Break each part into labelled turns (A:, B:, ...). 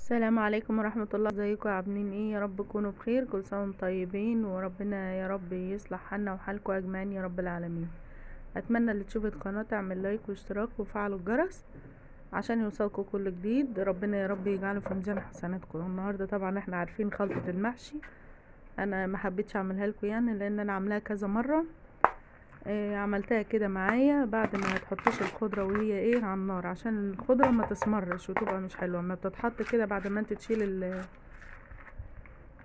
A: السلام عليكم ورحمة الله. ازيكم عاملين ايه؟ يا رب تكونوا بخير، كل سنة وانتم طيبين، وربنا يا رب يصلح حالنا وحالكم اجمعين يا رب العالمين. اتمنى اللي تشوف القناة تعمل لايك واشتراك وفعلوا الجرس عشان يوصلكم كل جديد. ربنا يا رب يجعله في ميزان حسناتكم. النهارده طبعا احنا عارفين خلطة المحشي، انا ما حبيتش اعملها لكم يعني لان انا عاملاها كذا مرة. عملتها كده معايا بعد ما تحطيش الخضرة وهي ايه على النار عشان الخضرة ما تسمرش وتبقى مش حلوة. ما بتتحط كده بعد ما انت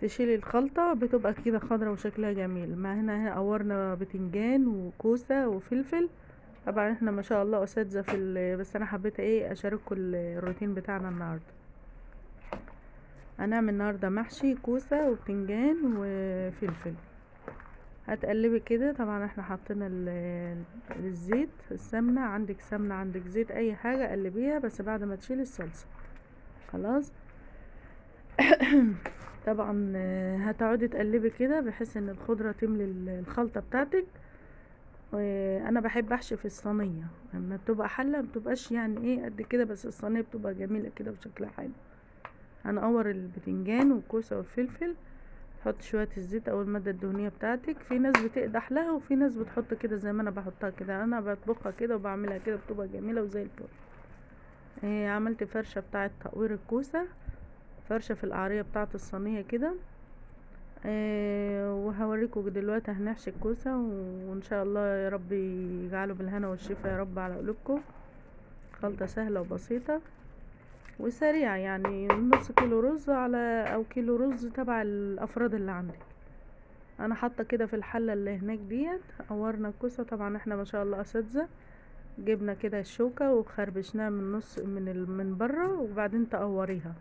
A: تشيل الخلطة بتبقى كده خضرة وشكلها جميل. ما هنا قورنا بتنجان وكوسه وفلفل. طبعا احنا ما شاء الله اساتذة في بس انا حبيت ايه اشارككم الروتين بتاعنا النهارده. هنعمل النهارده محشي كوسة وبتنجان وفلفل. هتقلبي كده. طبعا احنا حاطين الزيت، السمنة، عندك سمنه عندك زيت اي حاجة قلبيها بس بعد ما تشيلي الصلصه خلاص. طبعا هتقعدي تقلبي كده بحيث ان الخضرة تملي الخلطة بتاعتك. انا بحب احشي في الصينية، لما بتبقى حله مبتبقاش يعني ايه قد كده، بس الصينية بتبقى جميلة كده وشكلها حلو. هنقور البتنجان والكوسه والفلفل، حط شوية الزيت او المادة الدهنية بتاعتك. في ناس بتقدح لها وفي ناس بتحط كده زي ما انا بحطها كده. انا بطبخها كده وبعملها كده بتبقى جميلة وزي الفل. عملت فرشه بتاعه تقوير الكوسه، فرشه في القعريه بتاعه الصينية كده. وهوريكم دلوقتي هنحشي الكوسه، وان شاء الله يا رب يجعله بالهنا والشفا يا رب على قلوبكم. خلطه سهلة وبسيطة وسريعة، يعني نص كيلو رز على او كيلو رز تبع الافراد اللي عندك. انا حاطه كده في الحلة اللي هناك ديت. قورنا الكوسه، طبعا احنا ما شاء الله اساتذة، جبنا كده الشوكة وخربشناها من نص من بره وبعدين تقوريها.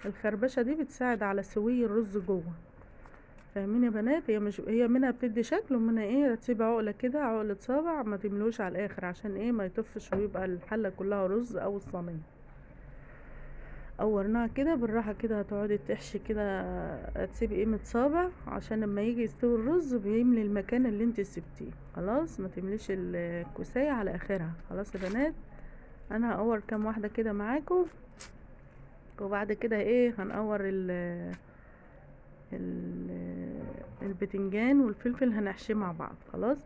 A: الخربشه دي بتساعد على سوي الرز جوه، فاهمين يا بنات؟ هي مش هي منها بتدي شكل ومنها ايه هتسيب عقله كده، عقله صابع، ما تملوش على الاخر عشان ايه ما يطفش ويبقى الحلة كلها رز او الصينية. قورناها كده بالراحة كده، هتقعدي تحشي كده، هتسيبي قيمة صابع عشان لما يجي يستوي الرز بيملي المكان اللي انت سبتيه خلاص. ما تمليش الكوسايه على اخرها خلاص يا بنات. انا هقور كام واحدة كده معاكم، وبعد كده ايه هنقور ال البتنجان والفلفل هنحشيه مع بعض خلاص.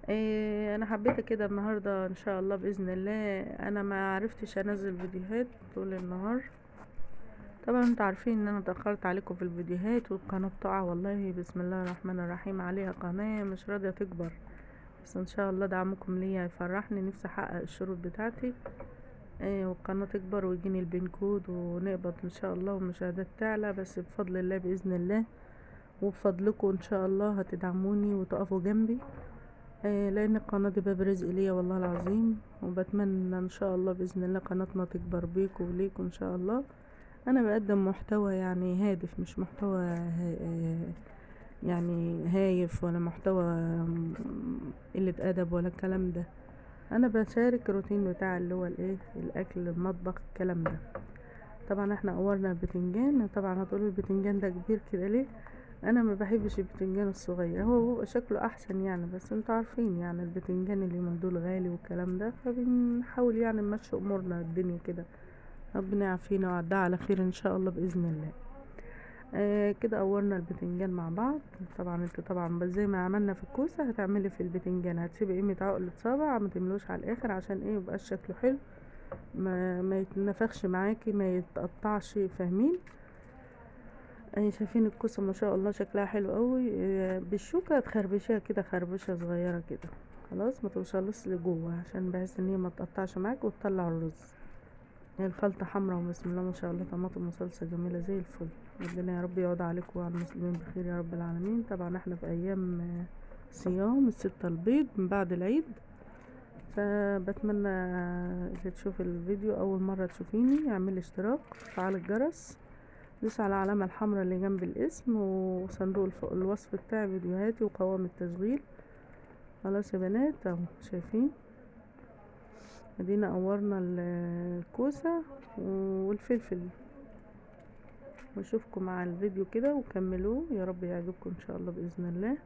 A: إيه انا حبيت كده النهارده ان شاء الله باذن الله. انا ما عرفتش انزل فيديوهات طول النهار، طبعا انتوا عارفين ان انا اتاخرت عليكم في الفيديوهات، والقناة بتقع والله بسم الله الرحمن الرحيم عليها قناة مش راضية تكبر، بس ان شاء الله دعمكم ليا يفرحني. نفسي احقق الشروط بتاعتي إيه والقناة تكبر ويجيني البين كود ونقبض ان شاء الله والمشاهدات تعلى، بس بفضل الله باذن الله وبفضلكم ان شاء الله هتدعموني وتقفوا جنبي، لان القناة دي باب رزق ليا والله العظيم. وبتمنى ان شاء الله باذن الله قناتنا تكبر بيكم وليكم ان شاء الله. انا بقدم محتوى يعني هادف، مش محتوى يعني هايف ولا محتوى قلة ادب ولا الكلام ده. انا بشارك الروتين بتاع اللي هو الايه الاكل المطبخ الكلام ده. طبعا احنا قورنا البتنجان. طبعا هتقولوا البتنجان ده كبير كده ليه؟ انا ما بحبش البتنجان الصغير، هو بيبقى شكله احسن يعني، بس انتوا عارفين يعني البتنجان اللي من دول غالي والكلام ده، فبنحاول يعني نمشي امورنا الدنيا كده. ربنا يعافينا ويعديها على خير ان شاء الله باذن الله. كده قورنا البتنجان مع بعض. طبعا انت طبعا بس زي ما عملنا في الكوسه هتعملي في البتنجان، هتسيبي قيمة عقله صابع، ما تملوش على الاخر عشان ايه يبقى شكله حلو، ما يتنفخش معاكي ما يتقطعش، فاهمين؟ شايفين الكوسه ما شاء الله شكلها حلو قوي. بالشوكة تخربشيها كده خربشه صغيرة كده خلاص، ما توصلش لجوه عشان بحيث ان هي ما تقطعش معاك وتطلع الرز. الخلطة حمرا وبسم الله ما شاء الله، طماطم وصلصه جميلة زي الفل. ربنا يا رب يعود عليكم وعلى المسلمين بخير يا رب العالمين. طبعا احنا في ايام صيام الستة البيض من بعد العيد، فبتمنى اللي تشوف الفيديو اول مرة تشوفيني اعمل اشتراك، فعل الجرس، دوس على العلامة الحمراء اللي جنب الاسم وصندوق الوصف بتاع فيديوهاتي وقوائم التشغيل. خلاص يا بنات اهو شايفين ادينا قورنا الكوسه والفلفل. واشوفكم مع الفيديو كده وكملوه يا رب يعجبكم ان شاء الله باذن الله.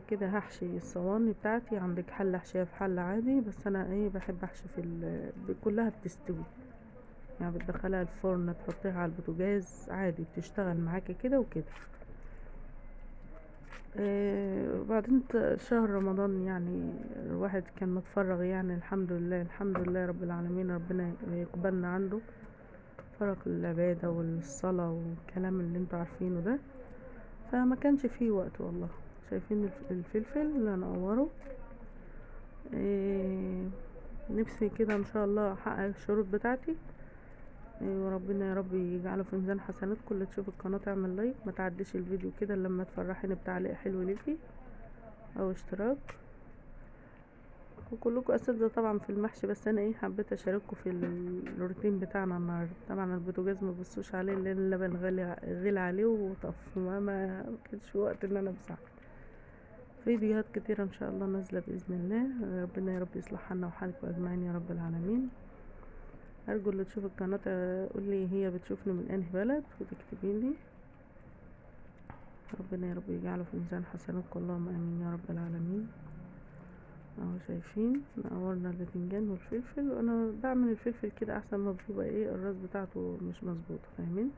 A: كده هحشي الصواني بتاعتي. عندك حله احشيها في حله عادي، بس انا ايه بحب احشي في كلها بتستوي. يعني بتدخلها الفرن تحطيها على البوتاجاز عادي، بتشتغل معاكي كده وكده. وبعدين شهر رمضان يعني الواحد كان متفرغ، يعني الحمد لله، الحمد لله رب العالمين، ربنا يقبلنا عنده فرق العبادة والصلاة والكلام اللي انتوا عارفينه ده، فما كانش فيه وقت والله. شايفين الفلفل اللي انا اقوره، نفسي كده ان شاء الله احقق الشروط بتاعتي، وربنا يا رب يجعله في ميزان حسناتكم. اللي تشوف القناة تعمل لايك، ما تعديش الفيديو كده لما تفرحيني بتعليق حلو ليكي او اشتراك. وكلكم اساتذة طبعا في المحشي، بس انا ايه حبيت اشارككم في الروتين بتاعنا النهارده. طبعا البوتاجاز ما بصوش عليه لان اللبن غلي عليه وطف، ما كانش وقت ان انا امسحه. فيديوهات كتيرة ان شاء الله نازله باذن الله، ربنا يا رب يصلح حالنا وحالكم اجمعين يا رب العالمين. ارجو اللي تشوف القناة تقول لي هي بتشوفني من انهي بلد وتكتبي لي، ربنا يا رب يجعله في ميزان حسناتكم، اللهم امين يا رب العالمين. اهو شايفين نقورنا الباذنجان والفلفل، وانا بعمل الفلفل كده احسن ما بيبقى ايه الراس بتاعته مش مظبوطة، فاهمين؟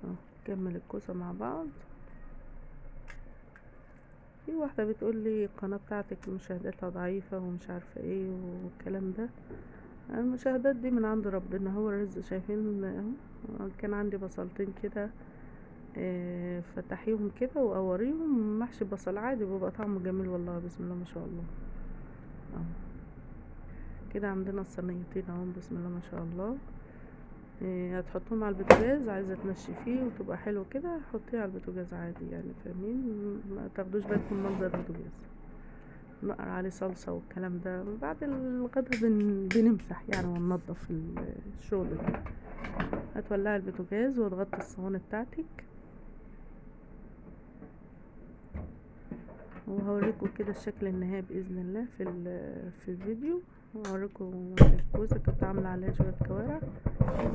A: اهو نكمل الكوسه مع بعض. في واحدة بتقول لي القناة بتاعتك مشاهداتها ضعيفة ومش عارفه ايه والكلام ده، المشاهدات دي من عند ربنا، هو الرزق. شايفين اهو كان عندي بصلتين كده، فتحيهم كده وقوريهم محشي بصل عادي، بيبقى طعمه جميل والله، بسم الله ما شاء الله. اهو كده عندنا الصينيتين اهو، بسم الله ما شاء الله. هتحطهم على البوتاجاز، عايزه تنشفيه وتبقى حلو كده حطيه على البوتاجاز عادي يعني، فاهمين؟ ما تاخدوش بالكم من منظر البوتاجاز، نقر عليه صلصه والكلام ده. بعد الغدا بنمسح يعني وننضف الشغل ده. هتولعي البوتاجاز وتغطي الصواني بتاعتك، وهوريكم كده الشكل النهائي باذن الله في الفيديو. وهوريكم الكوسه كنت عامله عليها شوية كوارع،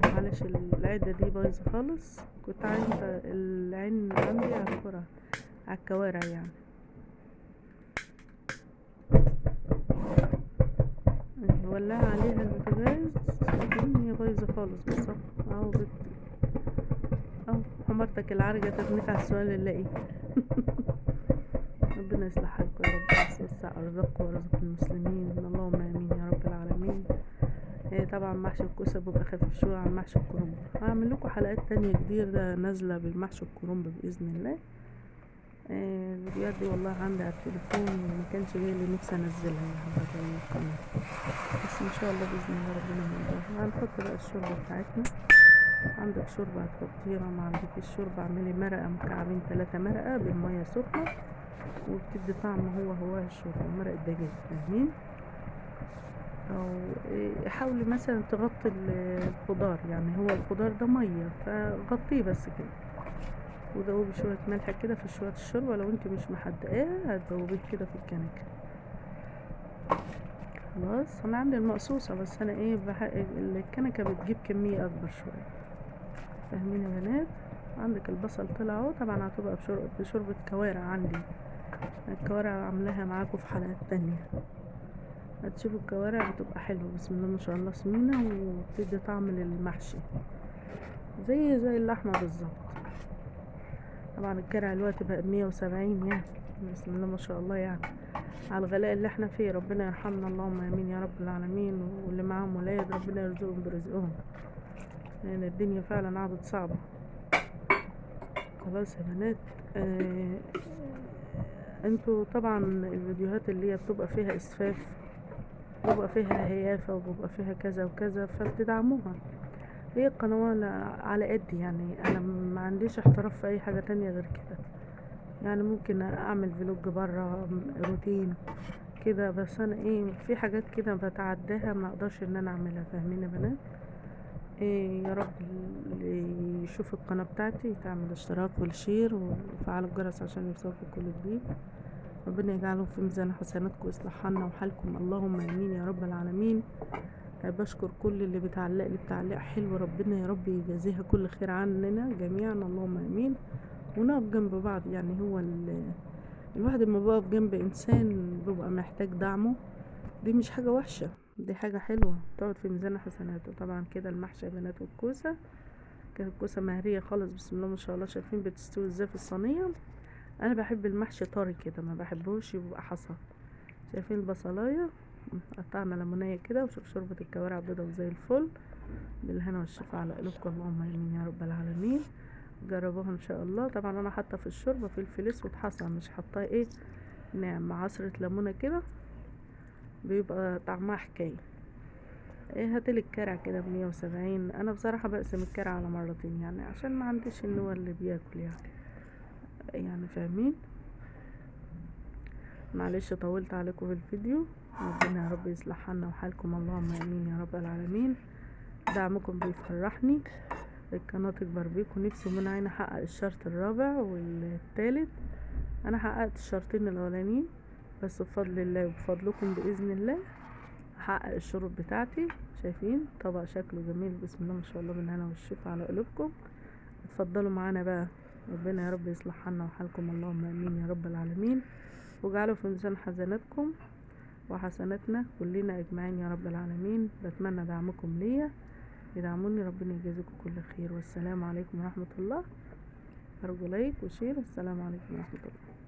A: معلش العدة دي بايظة خالص، كنت عايزه العين عندي على الكرة على الكوارع يعني. ولعها عليها البوتاجاز، الدنيا بايظة خالص بالظبط اهو. اهو حمارتك العرجه تبنيك على السؤال اللي ايه. ربنا يصلح حالكم يا رب، ويوسع ارزاقكم وارزاق المسلمين، اللهم امين يا رب العالمين. طبعا محشي الكوسه بيبقى خفيف شوية عن محشي الكرنب، هعمل لكم حلقات تانية كتير نازله بالمحشي الكرنب باذن الله. الفيديوهات دي والله عندي على التليفون وما كانش جاي لي نفسي انزلها يعني على القناة، بس ان شاء الله باذن الله ربنا يرضاها. هنحط بقى الشوربة بتاعتنا، عندك شوربة هتحطيها، ما عندكيش شوربة اعملي مرقه، مكعبين 3 مرقه بالمية سخنة، وبتدي طعم هو هو الشوربة مرق الدجاج، فاهمين؟ او حاولي مثلا تغطي الخضار، يعني هو الخضار ده مية فغطيه بس كده، ودوبي شوية ملح كده في شوية الشوربة، لو انت مش محدقاها هتدوبيه كده في الكنكه. خلاص انا عندي المقصوصه، بس انا ايه الكنكه بتجيب كمية اكبر شوية، فاهمين يا بنات؟ عندك البصل طلع اهو، طبعا هتبقى بشوربه كوارع، عندي الكوارع عاملاها معاكم في حلقات تانية، هتشوفوا الكوارع بتبقى حلوة بسم الله ما شاء الله، سمينه وبتدي طعم للمحشي زي اللحمة بالظبط. طبعا الكرع الوقت بقى 170 يعني، بسم الله ما شاء الله، يعني على الغلاء اللي احنا فيه، ربنا يرحمنا اللهم امين يا رب العالمين. واللي معاهم ولاد ربنا يرزقهم برزقهم، لان يعني الدنيا فعلا قعدت صعبة. خلاص يا بنات، انتوا طبعا الفيديوهات اللي هي بتبقى فيها اسفاف، بيبقى فيها هيافه، وبيبقى فيها كذا وكذا، فبتدعموها. هي القناة على قد يعني، انا ما عنديش احتراف في اي حاجة تانية غير كده، يعني ممكن اعمل فلوج بره روتين كده، بس انا ايه في حاجات كده بتعداها ما اقدرش ان انا اعملها، فاهمين يا بنات؟ إيه يا رب اللي يشوف القناة بتاعتي تعمل اشتراك وال share وفعلوا الجرس عشان يوصلكم كل جديد. ربنا يجعله في ميزان حسناتكم ويصلح حالنا وحالكم، اللهم امين يا رب العالمين. بشكر كل اللي بتعلق لي بتعليق حلو، ربنا يا رب يجازيها كل خير عننا جميعا، اللهم امين. ونقف جنب بعض، يعني هو الواحد لما بيقف جنب انسان بيبقى محتاج دعمه، دي مش حاجة وحشة. دي حاجة حلوة تقعد في ميزان حسناته. طبعا كده المحشي يا بنات والكوسة، كانت الكوسة مهرية خالص بسم الله ما شاء الله. شايفين بتستوي ازاي في الصينية. انا بحب المحشي طري كده، ما بحبوش يبقى حصى. شايفين البصلاية، قطعنا ليمونية كده، وشوف شوربة الكوارع بيضة وزي الفل. بالهنا والشفا على قلوبكم، اللهم امين يا رب العالمين. جربوها ان شاء الله. طبعا انا حاطه في الشوربة فلفل اسود حصى، مش حاطاه ايه نعم، عصره ليمونه كده بيبقى طعمها حكاية. ايه هاتلي الكرع كده ب170. انا بصراحة بقسم الكرع على مرتين يعني عشان ما عنديش ان هو اللي بياكل يعني فاهمين. معلش طولت عليكم في الفيديو. ربنا يا رب يصلح حالنا وحالكم، اللهم امين يا رب العالمين. دعمكم بيفرحني، القناة تكبر بيكم. نفسي من عين احقق الشرط الرابع والثالث. انا حققت الشرطين الاولانيين بس بفضل الله وبفضلكم باذن الله هحقق الشروط بتاعتي. شايفين طبق شكله جميل بسم الله ما شاء الله، من هنا والشفا على قلوبكم. اتفضلوا معانا بقى، ربنا يا رب يصلح حالنا وحالكم، اللهم امين يا رب العالمين، واجعله في ميزان حسناتكم وحسناتنا كلنا اجمعين يا رب العالمين. بتمنى دعمكم ليا، يدعموني، ربنا يجازيكم كل خير. والسلام عليكم ورحمة الله. ارجو like و share. السلام عليكم ورحمة الله.